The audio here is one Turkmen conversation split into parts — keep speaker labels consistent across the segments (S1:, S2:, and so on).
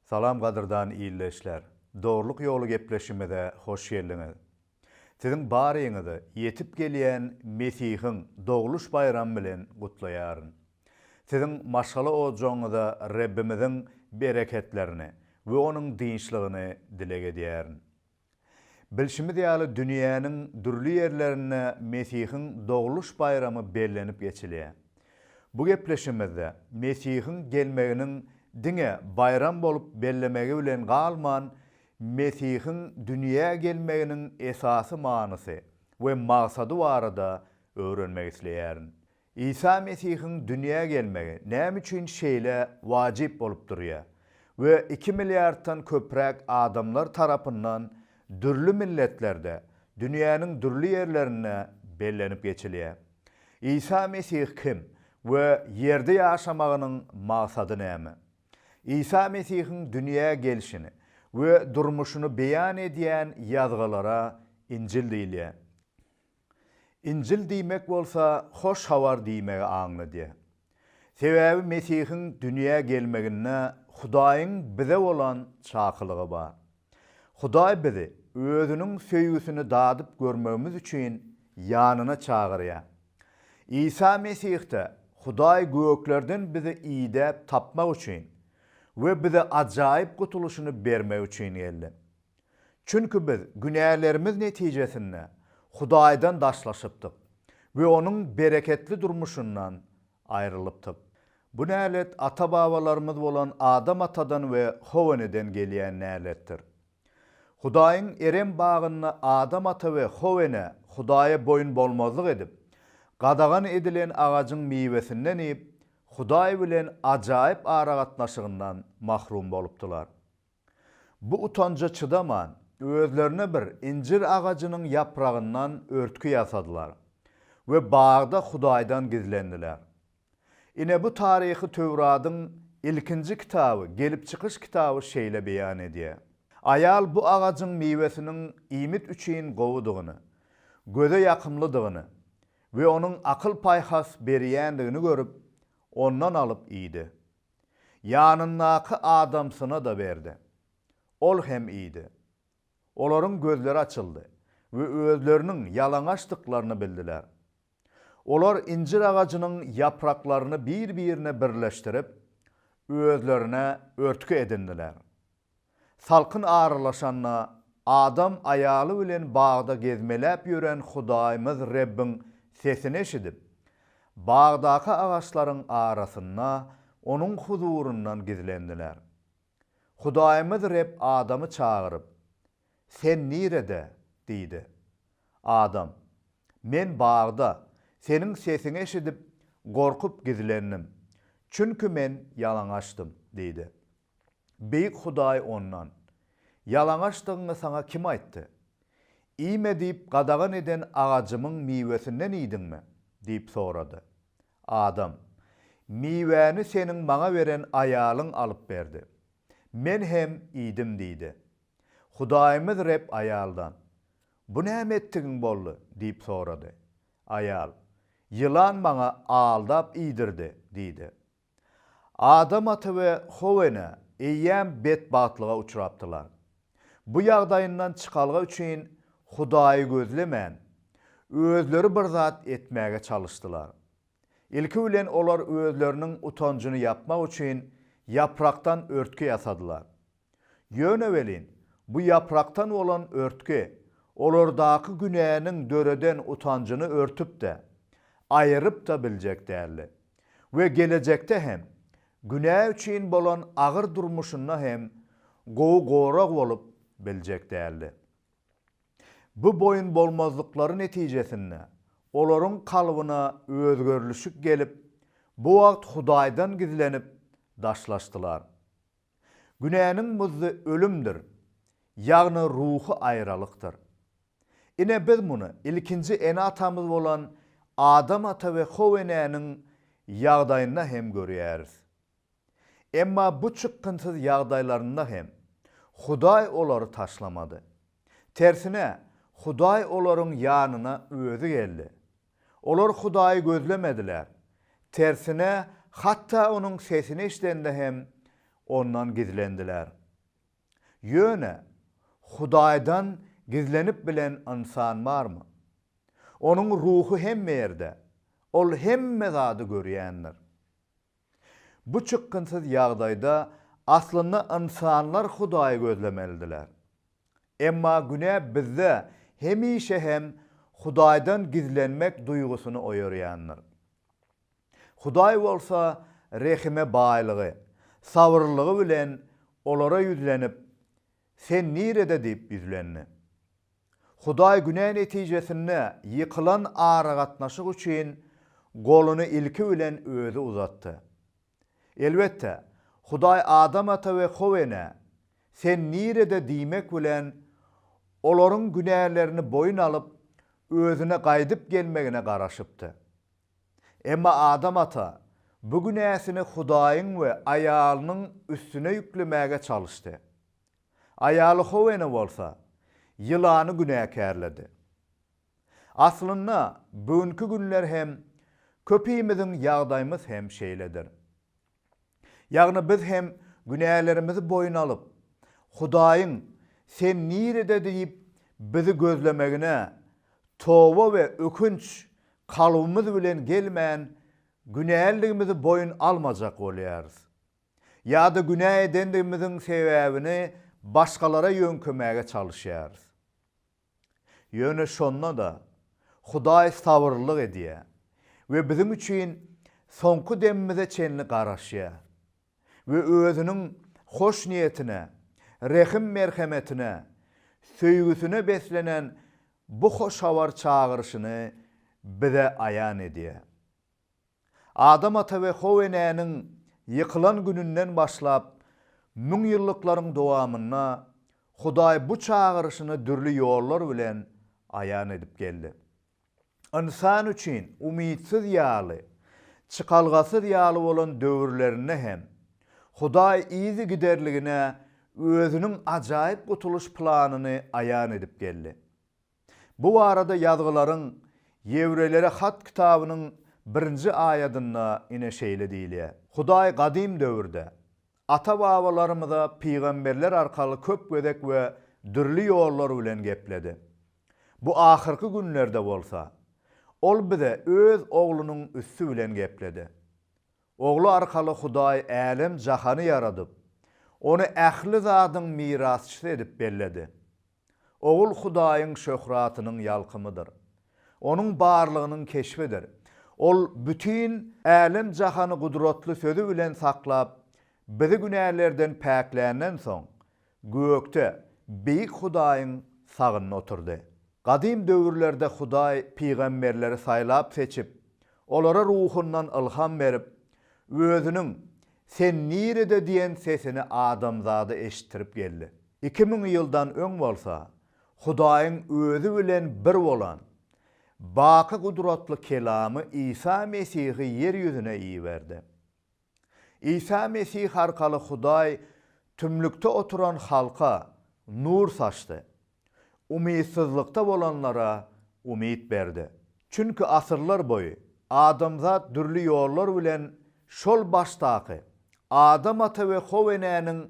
S1: Salam gadyrdan ildeşler! Dogrulyk ýoly gepleşigimize hoş geldiňiz. Siziň baryňyzy ýetip gelýän Mesihiň dogluş baýramy bilen gutlaýaryn. Siziň maşgala ojagyňyza Rebbimiziň bereketlerini we Onuň dynçlygyny dileg edýärin. Bilşimiz ýaly dünýäniň dürli ýerlerinde Mesihiň dogluş baýramy bellenip geçilýär. Bu gepleşigimizde Mesihiň gelmeginiň diňe baýram bolup bellemegi bilen galman Mesihiň dünýä gelmeginiň esasy manysy we maksady barada öwrenmek isleýärin. Isa Mesihiň dünýä gelmegi näme üçin şeýle wajyp bolup durýar we iki milliarddan köpräk adamlar tarapyndan dürli milletlerde, dünýäniň dürli ýerlerinde bellenip geçilýär? Isa Mesih kim we ýerde ýaşamagynyň maksady näme? Isa Mesihiň dünýä gelşini we durmuşyny beýan edýän ýazgylara Injil diýilýär. Injil diýmek bolsa hoş habar diýmegi aňladýar. Sebäbi Mesihiň dünýä gelmeginde Hudaýyň bize bolan çakylygy bar. Hudaý bizi Özüniň söýgüsini dadyp görmegimiz üçin ýanyna çagyrýar. Isa Mesihde Hudaý göklerden bizi idäp tapmak üçin we bize ajaýyp gutulyşyny bermek üçin geldi. Çünki biz günälerimiz netijesinde Hudaýdan daşlaşypdyk we Onuň bereketli durmuşyndan aýrylypdyk. Bu nälet ata-babalarymyz bolan Adam atadan we How eneden gelýän näletdir. Hudaýyň Erem bagynda Adam ata we How ene Hudaýa boýun bolmazlyk edip, gadagan edilen agajyň miwesinden iýip, Hudaý bilen ajaýyp aragatnaşygyndan mahrum bolupdylar. Bu utanja çydaman, özlerine bir injir agajynyň ýapragyndan örtgi ýasadylar we bagda Hudaýdan gizlendiler. Ine bu taryhy Töwradyň ilkinji kitaby Gelip çykyş kitaby şeýle beýan edýär, Aýal bu agajyň miwesiniň iýmit üçin gowudygyny, göze ýakymlydygyny we onuň akyl-paýhas berýändigini görüp, ondan alyp iýdi. Ýanyndaky adamsyna-da berdi. Ol hem iýdi. Olaryň gözleri açyldy we özleriniň ýalaňaçdyklaryny bildiler. Olar injir agajynyň ýapraklaryny bir-birine birleşdirip, özlerine örtgi edindiler. Salkyn aralaşanda, Adam aýaly bilen bagda gezmeläp ýören Hudaýymyz Rebbiň sesini eşidip, bagdaky agaçlaryň arasynda Onuň huzuryndan gizlendiler. Hudaýymyz Reb Adamy çagyryp, Sen nirede? diýdi. Adam, Men bagda, Seniň sesiňi eşidip, gorkup gizlendim. Çünki men ýalaňaçdym diýdi. Beýik Hudaý ondan, Ýalaňaçdygyňy saňa kim aýtdy? Iýme diýip gadagan eden agajymyň miwesinden iýdiňmi? diýip sorady. Adam, Miwäni seniň maňa beren aýalyň alyp berdi. Men hem iýdim diýdi. Hudaýymyz Reb aýaldan, Bu näme etdigiň boldy? diýip sorady. Aýal, Ýylan maňa aldap iýdirdi diýdi. Adam ata we How ene eýýäm betbagtlyga uçrapdylar. Bu ýagdaýyndan çykalga üçin Hudaýy gözlemän, özleri bir zat etmäge çalyşdylar. Ilki bilen olar özleriniň utanjyny ýapmak üçin ýaprakdan örtgi ýasadylar. Ýöne welin, bu ýaprakdan bolan örtgi olardaky günäniň döreden utanjyny örtüp-de, aýyryp-da biljek däldi. We gelejekde hem, günä üçin bolan agyr durmuşynda hem gowy gorag bolup biljek däldi. Bu boýun bolmazlyklary netijesinde olaryň kalbyna özgerlişik gelip, bu wagt Hudaýdan gizlenip daşlaşdylar. Günäniň muzdy ölümdir, ýagny ruhy aýralykdyr. Ine biz muny ilkinji ene-atamyz bolan Adam ata we How enäniň ýagdaýynda hem görýäris. Emma bu çykgynsyz ýagdaýlarynda hem Hudaý olary taşlamady. Tersine, Hudaý olaryň ýanyna özi geldi. Olar Hudaýy gözlemediler. Tersine, hatda Onuň sesini eşidende hem, Ondan gizlendiler. Ýöne Hudaýdan gizlenip bilen ynsan barmy? Onuň ruhy hemme ýerde, Ol hemme zady görýändir. Bu çykgynsyz ýagdaýda aslynda ynsanlar Hudaýy gözlemelidiler. Emma günä bizde hemişe hem Hudaýdan gizlenmek duýgusyny oýarýandyr. Hudaý bolsa rehime baýlygy, sabyrlylygy bilen olara ýüzlenip, Sen nirede diýip ýüzlendi. Hudaý günä netijesinde ýykylan aragatnaşyk üçin goluny ilki bilen özi uzatdy. Elbetde, Hudaý Adam ata we How enä, Sen nirede diýmek bilen, olaryň günälerini boýun alyp, özüne gaýdyp gelmegine garaşypdy. Emma Adam ata bu günäsini Hudaýyň we aýalynyň üstüne ýüklemäge çalyşdy. Aýaly How ene bolsa, ýylany günäkärledi. Aslynda, bu günki günler hem köpimiziň ýagdaýymyz hem şeýledir. Ýagny biz hem günälerimizi boýun alyp, Hudaýyň, Sen nirede diýip bizi gözlemegine toba we ökünç kalbymyz bilen gelmän, günälidigimizi boýun almajak bolýarys. Ýa-da günä edendigimiziň sebäbini başgalara ýöňkemäge çalyşýarys. Ýöne şonda-da, Hudaý sabyrlylyk edýär we biziň üçin soňky demimize çenli garaşýar we Özüniň hoş niýetine, rehim-merhemetine, söýgüsine beslenen bu hoş habar çagyryşyny bize aýan edýär. Adam ata we How enäniň ýykylan gününden başlap, müňýyllyklaryň dowamynda Hudaý bu çagyryşyny dürli ýollar bilen aýan edip geldi. Ynsan üçin umytsyz ýaly, çykalgasyz ýaly bolan döwürlerinde hem, Hudaý yzygiderligine Özüniň ajaýyp gutulyş planyny aýan edip geldi. Bu barada Ýazgylaryň Ýewreýlere hat kitabynyň birinji aýadynda ine şeýle diýilýär, Hudaý gadym döwürde ata-babalarymyza pygamberler arkaly köp gezek we dürli ýollar bilen gepledi. Bu ahyrky günlerde bolsa, Ol bize Öz Oglunyň üsti bilen gepledi. Ogly arkaly Hudaý älem-jahany ýaradyp, Ony ähli zadyň mirasçysy edip belledi. Ogul Hudaýyň şöhratynyň ýalkymydyr. Onuň barlygynyň keşbidir. Ol bütin älem-jahany gudratly sözi bilen saklap, bizi günälerden päkländen soň, gökde Beýik Hudaýyň sagynda oturdy. Gadym döwürlerde Hudaý pygamberleri saýlap-seçip, olara ruhundan ylham berip, Özüniň, Sen nirede diýen sesini adamzada eşitdirip geldi. 2000 ýyldan öň bolsa, Hudaýyň Özi bilen bir bolan, baky gudratly Kelamy Isa Mesihi ýer ýüzüne iberdi. Isa Mesih arkaly Hudaý tümlükde oturan halka nur saçdy, umytsyzlykda bolanlara umyt berdi. Çünki asyrlar boýy adamzat dürli ýollar bilen şol başdaky Adam ata we How enäniň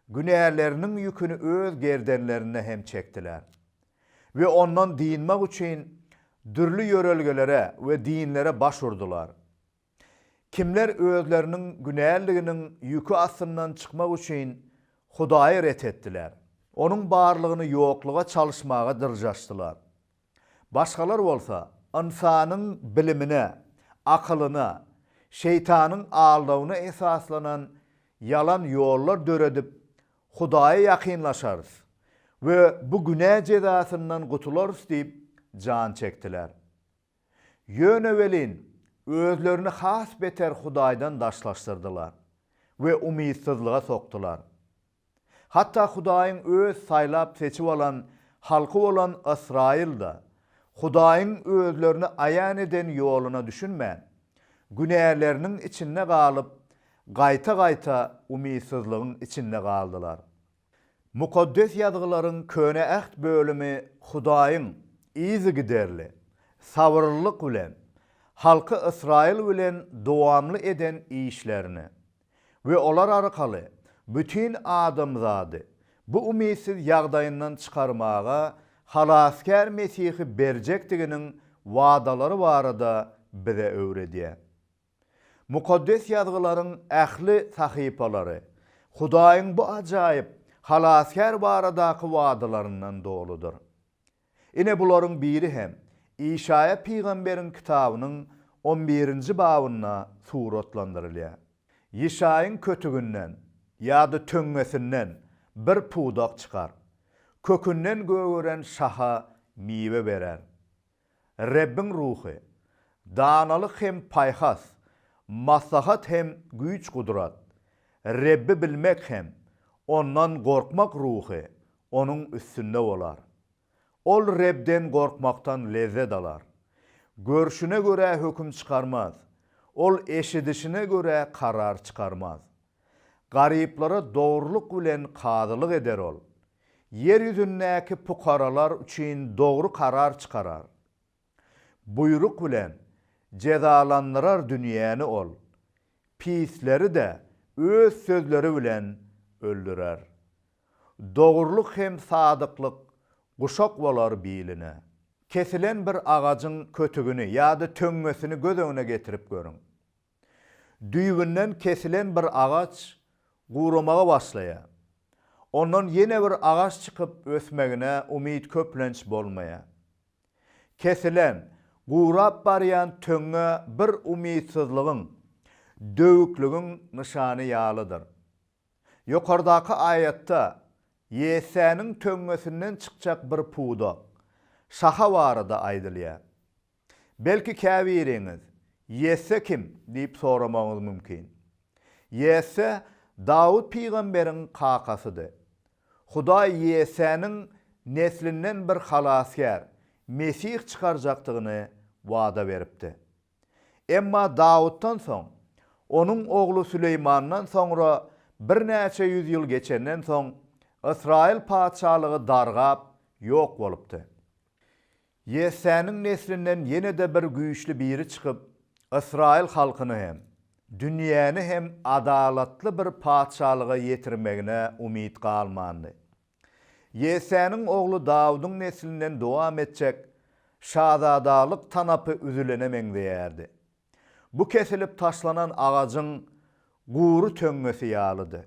S1: günäleriniň ýüküni öz gerdenlerinde hem çekdiler we ondan dynmak üçin dürli ýörelgelere we dinlere baş urdular. Kimler özleriniň günäliliginiň ýüki astyndan çykmak üçin Hudaýy ret etdiler, Onuň barlygyny ýokluga çalyşmaga dyrjaşdylar. Başgalar bolsa, ynsanyň bilimine, akylyna, şeýtanyň aldawyna esaslanan ýalan ýollar döredip, Hudaýa ýakynlaşarys we bu günä jezasyndan gutularys diýip jan çekdiler. Ýöne welin, özlerini has beter Hudaýdan daşlaşdyrdylar we umytsyzlyga sokdular. Hatda Hudaýyň öz saýlap-seçip alan halky bolan Ysraýyl-da Hudaýyň özlerine aýan eden ýoluna düşünmän, günäleriniň içinde galyp, gaýta-gaýta umytsyzlygyň içinde galdylar. Mukaddes Ýazgylaryň Köne Äht bölümi Hudaýyň yzygiderli, sabyrlylyk bilen halky Ysraýyl bilen dowamly eden işlerini we olar arkaly. bütin adamzady bu umytsyz ýagdaýyndan çykarmaga Halasgär Mesihi berjekdiginiň wadalary barada bize öwredýär. Mukaddes Ýazgylaryň ähli sahypalary Hudaýyň bu ajaýyp Halasgär baradaky wadalaryndan doludyr. Ine bularyň biri hem Işaýa pygamberiň kitabynyň on birinji babynda suratlandyrylýar. Ýyşaýyň kötüginden ýa-da töňňesinden bir pudak çykar. Kökünden gögeren şaha miwe berer. Rebbiň Ruhy, danalyk hem paýhas, maslahat hem güýç-gudrat, Rebbi bilmek hem Ondan gorkmak ruhy onuň üstünde bolar. Ol Rebden gorkmakdan lezzet alar. Görşüne görä höküm çykarmaz, ol eşidişine görä karar çykarmaz. Garyplara dogrulyk bilen kazylyk eder ol. Ýer ýüzündäki pukaralar üçin dogry karar çykarar. Buýruk bilen jezalandyrar dünýäni ol, pisleri-de öz sözleri bilen öldürer. Dogrulyk hem sadyklyk guşak bolar biline. Kesilen bir agajyň kötügini ýa-da töňňesini göz öňüne getirip görüň. Düýbünden kesilen bir agaç guramaga başlaýar. Ondan ýene bir agaç çykyp ösmegine umyt köplenç bolmaýar. Kesilen, gurap barýan töňňe bir umytsyzlygyň, döwükligiň nyşany ýalydyr. Ýokardaky aýatda Ýessäniň töňňesinden çykjak bir pudak, şaha barada aýdylýar. Belki käbiriňiz, Ýesse kim? diýip soramagyňyz mümkin. Ýesse Dawut pygamberiň kakasydy. Hudaý Ýessäniň neslinden bir halasgär, Mesih çykarjakdygyny wada beripdi. Emma Dawutdan soň, onuň ogly Süleýmandan soňra birnäçe ýüz ýyl geçenden soň, Ysraýyl patyşalygy dargap, ýok bolupdy. Ýessäniň neslinden ýene-de bir güýçli biri çykyp, ysraýyl halkyny hem, dünýäni hem adalatly bir patyşalyga ýetirmegine umyt galmandy. Ýessäniň ogly Dawudyň neslinden dowam etjek şazadalyk tanapy üzülene meňzeýärdi. Bu kesilip taşlanan agajyň gury töňňesi ýalydy.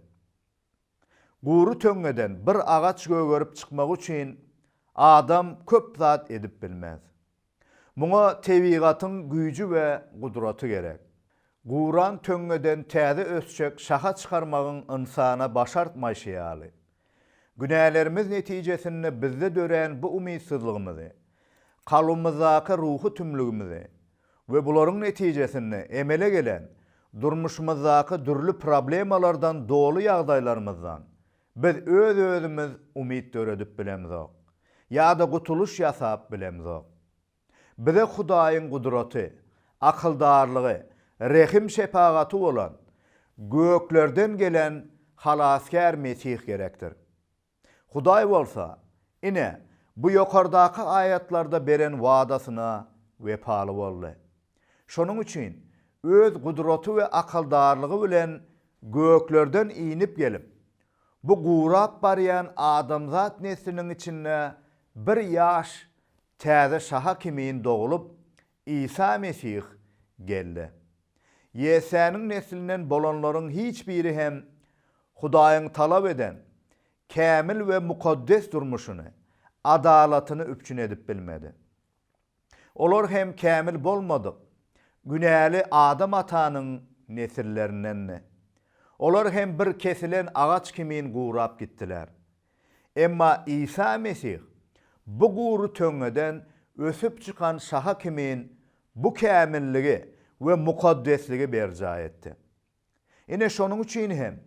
S1: Gury töňňeden bir agaç gögerip çykmagy üçin adam köp zat edip bilmez. Muňa tebigatyň güýji we gudraty gerek. Guran töňňeden täze ösjek şaha çykarmagyň ynsana başartmaýşy ýaly. Günälerimiz netijesinde bizde dörän bu umytsyzlygymyzy, kalbymyzdaky ruhy tümlügimizi we bularyň netijesinde emele gelen durmuşymyzdaky dürli problemalardan doly ýagdaýlarymyzdan biz öz-özümiz umyt döredip bilemzok ýa-da gutulyş ýasap bilemzok. Bize Hudaýyň gudraty, akyldarlygy, rehim-şepagaty bolan, göklerden gelen Halasgär Mesih gerekdir. Hudaý bolsa, ine, bu ýokardaky aýatlarda beren wadasyna wepaly boldy. Şonuň üçin Öz gudraty we akyldarlygy bilen göklerden inip gelip, bu gurap barýan adamzat nesliniň içinde bir ýaş täze şaha kimin doglup, Isa Mesih geldi. Ýessäniň neslinden bolanlaryň hiç biri hem Hudaýyň talap eden kämil we mukaddes durmuşyny, adalatyny üpjün edip bilmedi. Olar hem kämil bolmadyk, günäli Adam atanyň nesillerindendi. Olar hem bir kesilen agaç kimin gurap gitdiler. Emma Isa Mesih bu gury töňňeden ösüp çykan şaha kimin bu kämilligi we mukaddesligi berjaý etdi. Ine şonuň üçin hem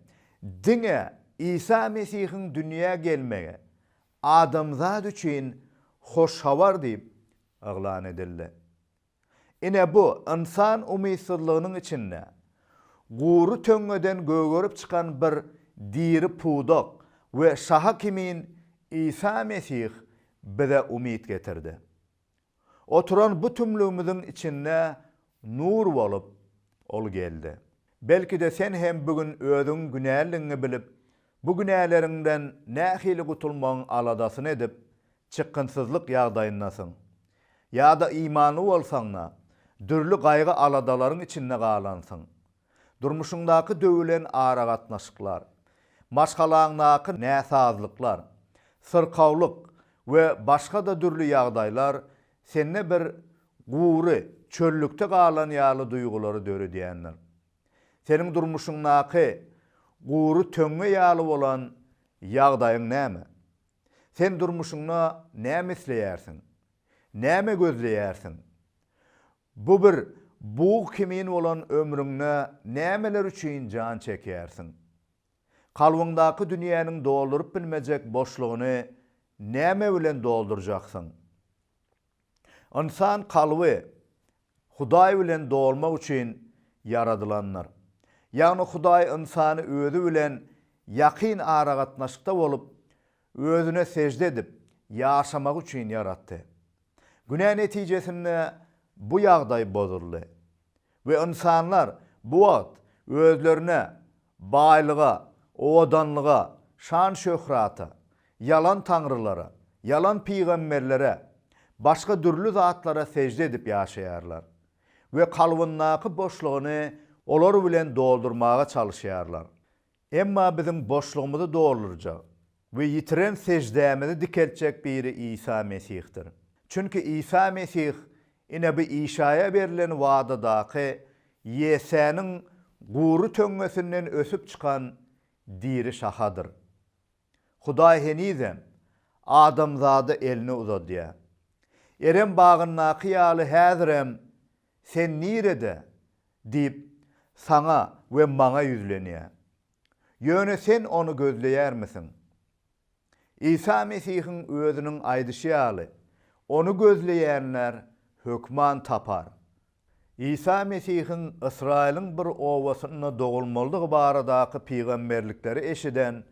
S1: diňe Isa Mesihiň dünýä gelmegi adamzat üçin hoş habar diýip yglan edildi. Ine bu ynsan umytsyzlygynyň içinde gury töňňeden gögerip çykan bir diri pudak we şaha kimin Isa Mesih bize umyt getirdi. Oturan bu tümlügimiziň içinde nur bolup Ol geldi. Belki-de sen hem bu gün özüň günälidigiňi bilip, Bu günäleriňden nähili gutulmagyň aladasyny edip, çykgynsyzlyk ýagdaýyndasyň. Ýa-da imanly bolsaň-da, dürli gaýgy-aladalaryň içinde galansyň. Durmuşyňdaky döwülen aragatnaşyklar, maşgalaňdaky näsazlyklar, syrkawlyk we başga-da dürli ýagdaýlar sende bir gury çöllükde galan ýaly duýgulary döredýändir. Seniň durmuşyňdaky gury töňňe ýaly bolan ýagdaýyň näme? Sen durmuşyňda näme isleýärsiň? Näme gözleýärsiň? Bu bir bug kimin bolan ömrüňde nämeler üçin jan çekýärsiň? Kalbyňdaky dünýäniň dolduryp bilmejek boşlugyny näme bilen doldurjaksyň? Ynsan kalby Hudaý bilen dolmak üçin ýaradylandyr. Ýagny Hudaý ynsany özi bilen ýakyn aragatnaşykda bolup, özüne sežde edip ýaşamagy üçin ýaratdy. Günä netijesinde bu ýagdaý bozuldy we ynsanlar bu wagt özlerine baýlyga, owadanlyga, şan-şöhrata, ýalan taňrylara, ýalan pygamberlere, başga dürli zatlara sežde edip ýaşaýarlar we kalbyndaky boşlugyny olar bilen doldurmaga çalyşýarlar. Emma biziň boşlugymyzy doldurjak we ýitiren seždämizi dikeltjek biri Isa Mesihdir. Çünki Isa Mesih ine bu Işaýa berlen wadadaky Ýesäniň gury töňňesinden ösüp çykan diri şahadyr. Hudaý henizem adamzada elini uzadýar. Erem bagyndaky ýaly häzirem Sen nirede? diýip, saňa we maňa ýüzlenýär. Ýöne sen ony gözleýärmisiň? Isa Mesihiň özüniň aýdyşy ýaly, Ony gözleýänler hökman tapar. Isa Mesihiň Ysraýylyň bir obasynda dogulmalydygy baradaky pygamberlikleri eşiden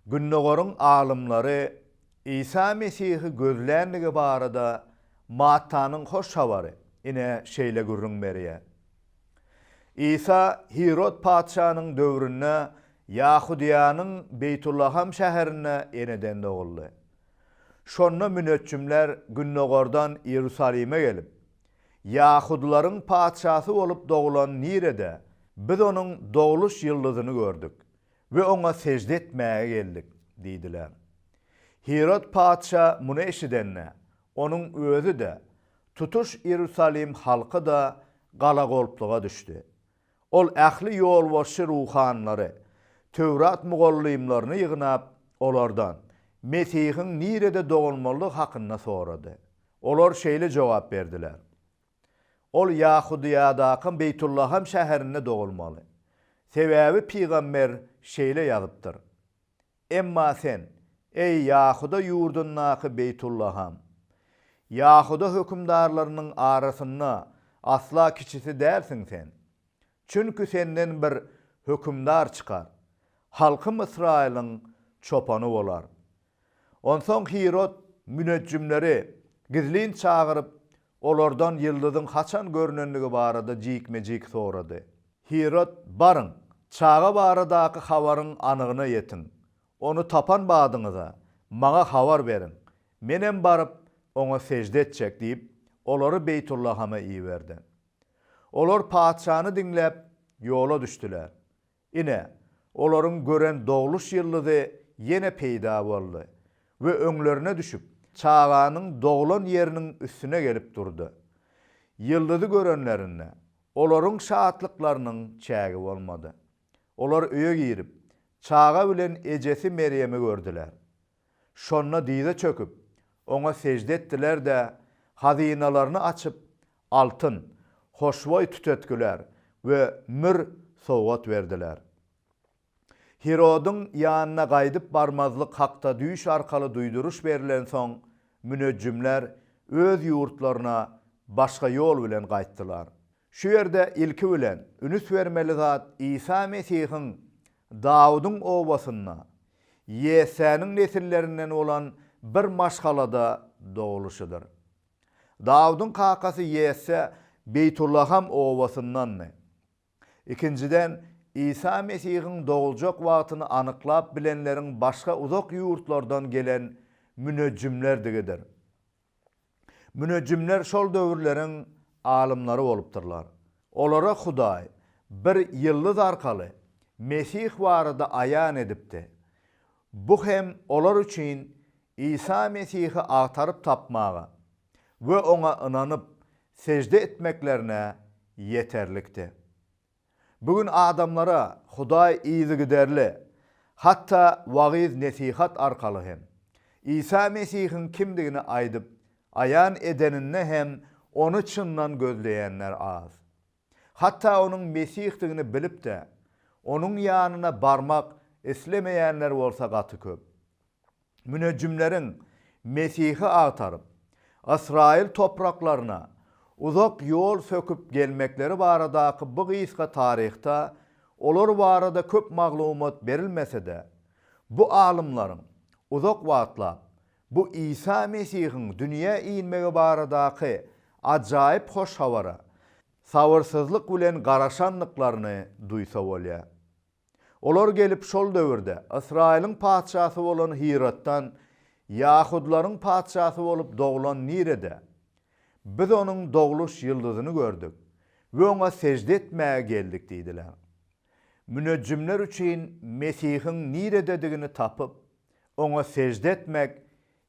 S1: Gündogaryň alymlary Isa Mesihi gözländigi barada Mattanyň Hoş Habary ine şeýle gürrüň berýär. Isa Hirod patyşanyň döwründe Ýahudyýanyň Beýtullaham şäherinde eneden doguldy. Şonda müneçjimler gündogardan Iýerusalime gelip, Ýahudylaryň patyşasy bolup doglan nirede? Biz onuň dogluş ýyldyzyny gördük we oňa sežde etmäge geldik diýdiler. Hirod patyşa muny eşidende, onuň özi-de, tutuş Iýerusalim halky-da galagolpluga düşdi. Ol ähli ýolbaşçy ruhanylary, Töwrat mugallymlaryny ýygnap, olardan Mesihiň nirede dogulmalydygy hakynda sorady. Olar şeýle jogap berdiler, Ol Ýahudyýadaky Beýtullaham şäherinde dogulmaly. Sebäbi pygamber şeýle ýazypdyr, Emma sen, eý, Ýahuda ýurdundaky Beýtullaham, Ýahuda hökümdarlarynyň arasynda asla kiçisi dälsiň sen. Çünki senden bir hökümdar çykar, halkym Ysraýylyň çopany bolar. Onsoň Hirod müneçjimleri gizlin çagyryp, olardan ýyldyzyň haçan görnendigi barada jikme-jik sorady. Hirod, Baryň, çaga baradaky habaryň anygyna ýetiň. Ony tapan badyňyza, maňa habar beriň. Menem baryp, oňa sežde etjek diýip, olary Beýtullahama iberdi. Olar patyşany diňläp, ýola düşdüler. Ine, olaryň gören dogluş ýyldyzy ýene peýda boldy we öňlerine düşüp, çaganyň doglan ýeriniň üstüne gelip durdy. Ýyldyzy görenlerinde, olaryň şatlyklarynyň çägi bolmady. Olar öýe girip, çaga bilen ejesi Merýemi gördüler. Şonda dyza çöküp, oňa sežde etdiler-de, hazynalaryny açyp, altyn, hoşboý tütetgiler we mür sowgat berdiler. Hirodyň ýanyna gaýdyp barmazlyk hakda düýş arkaly duýduryş berlensoň, müneçjimler öz ýurtlaryna başga ýol bilen gaýtdylar. Şu ýerde ilki bilen ünüs bermeli zat Isa Mesihiň Dawudyň obasynda, Ýessäniň nesillerinden bolan bir maşgalada dogluşydyr. Dawudyň kakasy Ýesse Beýtullaham obasyndandy. Ikinjiden, Isa Mesihiň doguljak wagtyny anyklap bilenleriň başga uzak ýurtlardan gelen münejjimlerdigidir. Münejjimler şol döwürleriň alymlary bolupdyrlar. Olara Hudaý bir ýyldyz arkaly Mesih barada aýan edipdi. Bu hem olar üçin Isa Mesihi agtaryp tapmaga we Oňa ynanyp, sežde etmeklerine ýeterlikdi. Bu gün adamlara Hudaý yzygiderli, hatda wagyz-nesihat arkaly hem, Isa Mesihiň kimdigini aýdyp, aýan edeninde hem Ony çyndan gözleýänler az. Hatda Onuň Mesihdigini bilip-de, Onuň ýanyna barmak islemeýänler bolsa gaty köp. Münejjimleriň Mesihi agtaryp, Ysraýyl topraklaryna uzak ýol söküp gelmekleri baradaky bu gysga taryhda olar barada köp maglumat berilmese-de, bu alymlaryň uzak wagtlap bu Isa Mesihiň dünýä inmegi baradaky ajaýyp hoş habara sabyrsyzlyk bilen garaşandyklaryny duýsa bolýar. Olar gelip şol döwürde Ysraýylyň patyşasy bolan Hiroddan, Ýahudylaryň patyşasy bolup doglan nirede? Biz onuň dogluş ýyldyzyny gördük we oňa sežde etmäge geldik diýdiler. Münejjimler üçin Mesihiň nirededigini tapyp, oňa sežde etmek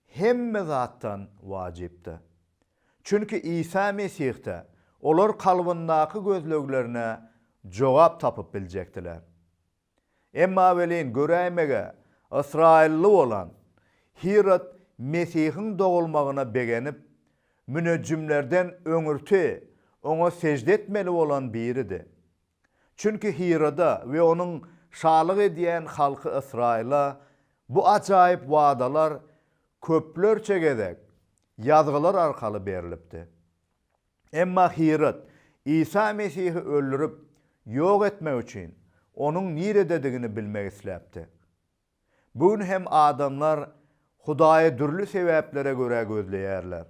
S1: hemme zatdan wajypdy. Çünki Isa Mesihde olar kalbyndaky gözleglerine jogap tapyp biljekdiler. Emma welin göräýmege ysraýylly bolan Hirod Mesihiň dogulmagyna begenip, münejjimlerden öňürti oňa sežde etmeli bolan biridi. Çünki Hiroda we onuň şalyk edýän halky Ysraýyla bu ajaýyp wadalar köplerçe gezek Ýazgylar arkaly berlipdi. Emma Hirod Isa Mesihi öldürip, ýok etmek üçin, onuň nirededigini bilmek isläpdi. Bu gün hem adamlar Hudaýy dürli sebäplere görä gözleýärler.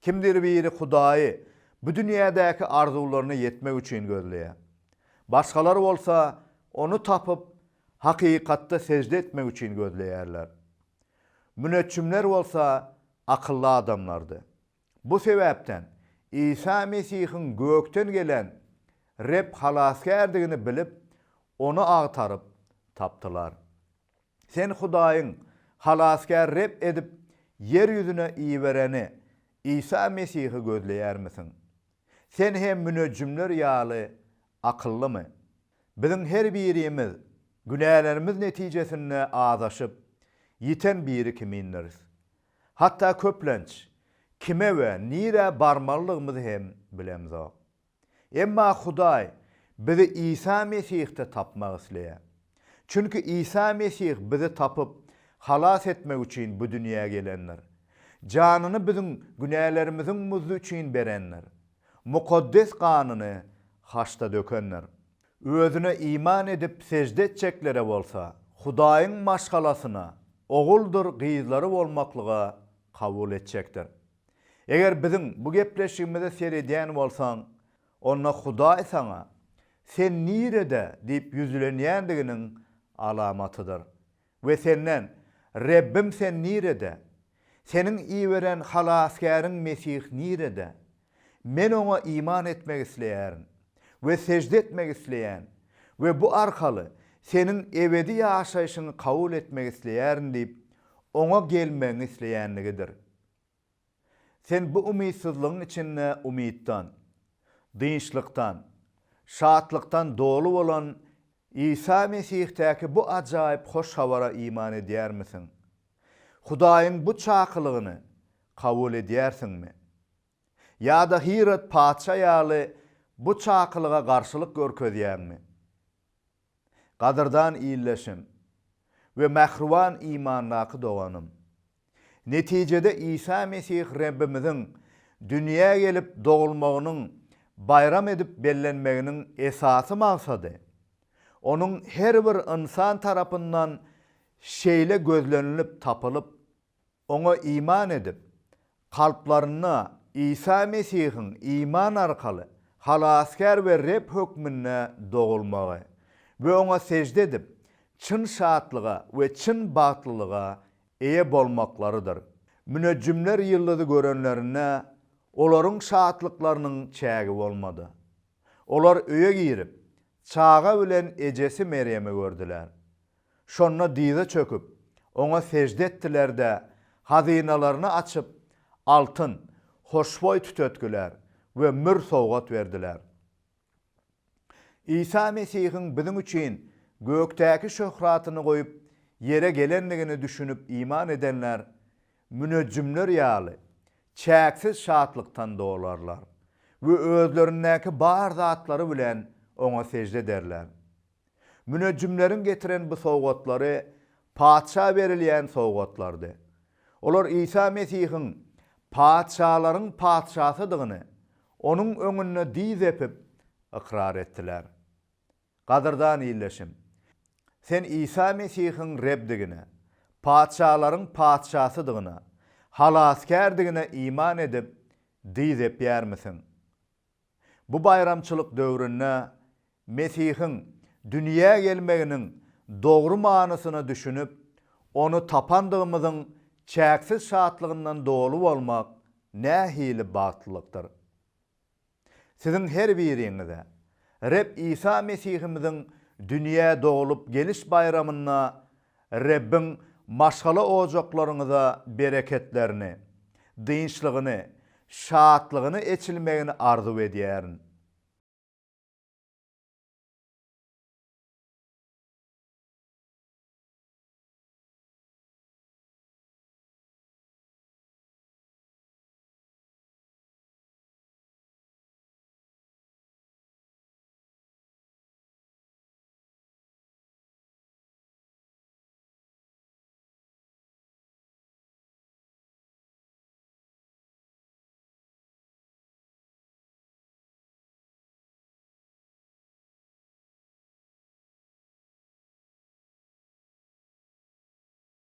S1: Kimdir biri Hudaýy bu dünýädäki arzuwlaryna ýetmek üçin gözleýär. Başgalar bolsa Ony tapyp, hakykatda sežde etmek üçin gözleýärler. Müneçjimler bolsa akylly adamlardy. Bu sebäpden Isa Mesihiň gökden gelen Reb Halasgärdigini bilip, Ony agtaryp tapdylar. Sen Hudaýyň Halasgär Reb edip ýer ýüzüne ibereni Isa Mesihi gözleýärmisiň? Sen hem münejjimler ýaly akyllymy? Biziň her birimiz günälerimiz netijesinde azaşyp, ýiten biri kimindiris. Hatda köplenç kime we nirä barmalydygymyzy hem bilemzok. Emma Hudaý bizi Isa Mesihde tapmak isleýär. Çünki Isa Mesih bizi tapyp, halas etmek üçin bu dünýä gelendir. Janyny biziň günälerimiziň muzdy üçin berendir. Mukaddes ganyny haçda dökendir. Özüne iman edip sežde etjeklere bolsa, Hudaýyň maşgalasyna oguldyr gyzlary bolmaklyga kabul etjekdir. Eger biziň bu gepleşigimize seredýän bolsaň, onda Hudaý saňa, Sen nirede? diýip ýüzlenýändiginiň alamatydyr. We senden, Rebbim sen nirede? Seniň iberen Halasgäriň Mesih nirede? Men Oňa iman etmek isleýärin we sežde etmek isleýän we bu arkaly Seniň ebedi ýaşaýşyňy kabul etmek isleýärin diýip, Oňa gelmegiňi isleýänligidir. Sen bu umytsyzlygyň içinde umytdan, dynçlykdan, şatlykdan doly bolan Isa Mesihdäki bu ajaýyp hoş habara iman edýärmisiň? Hudaýyň bu çakylygyny kabul edýärsiňmi? Ýa-da Hirod patyşa ýaly bu çakylyga garşylyk görkezýäňmi? Gadyrdan ildeşim we mähriban imandaky doganym! Netijede Isa Mesih Rebbimiziň dünýä gelip dogulmagynyň baýram edip bellenmeginiň esasy maksady, Onuň her bir ynsan tarapyndan şeýle gözlenilip tapylyp, Oňa iman edip, kalplarynda Isa Mesihiň iman arkaly Halasgär we Reb hökmünde dogulmagy. we Oňa sežde edip, çyn şatlyga we çyn bagtlylyga eýe bolmaklarydyr. Münejjimler ýyldyzy görenlerinde, olaryň şatlyklarynyň çägi bolmady. Olar öýe girip, çaga bilen ejesi Merýemi gördüler. Şonda dyza çöküp, Oňa sežde etdiler-de, hazynalaryny açyp, altyn, hoşboý tütetgiler we mür sowgat berdiler. Isa Mesihiň biziň üçin gökdäki şöhratyny goýup, ýere gelendigini düşünip iman edenler, münejjimler ýaly, çäksiz şatlykdan dolarlar we özlerindäki bar zatlary bilen Oňa sežde ederler. Münejjimleriň getiren bu sowgatlary patyşa berilýän sowgatlardy. Olar Isa Mesihiň patyşalaryň patyşasydygyny Onuň öňünde dyz epip, ykrar etdiler. Gadyrdan ildeşim! Sen Isa Mesihiň Rebdigine, patyşalaryň patyşasydygyna, Halasgärdigine iman edip, dyz epýärmisiň? Bu baýramçylyk döwründe Mesihiň dünýä gelmeginiň dogry manysyna düşünip, Ony tapandygymyzyň çäksiz şatlygyndan doly bolmak nähili bagtlylykdyr! Siziň her biriňize Reb Isa Mesihimiziň dünýä doglup geliş baýramynda Rebbiň maşgala ojaklaryňyza bereketlerini, dynçlygyny, şatlygyny eçilmegini arzuw edýärin.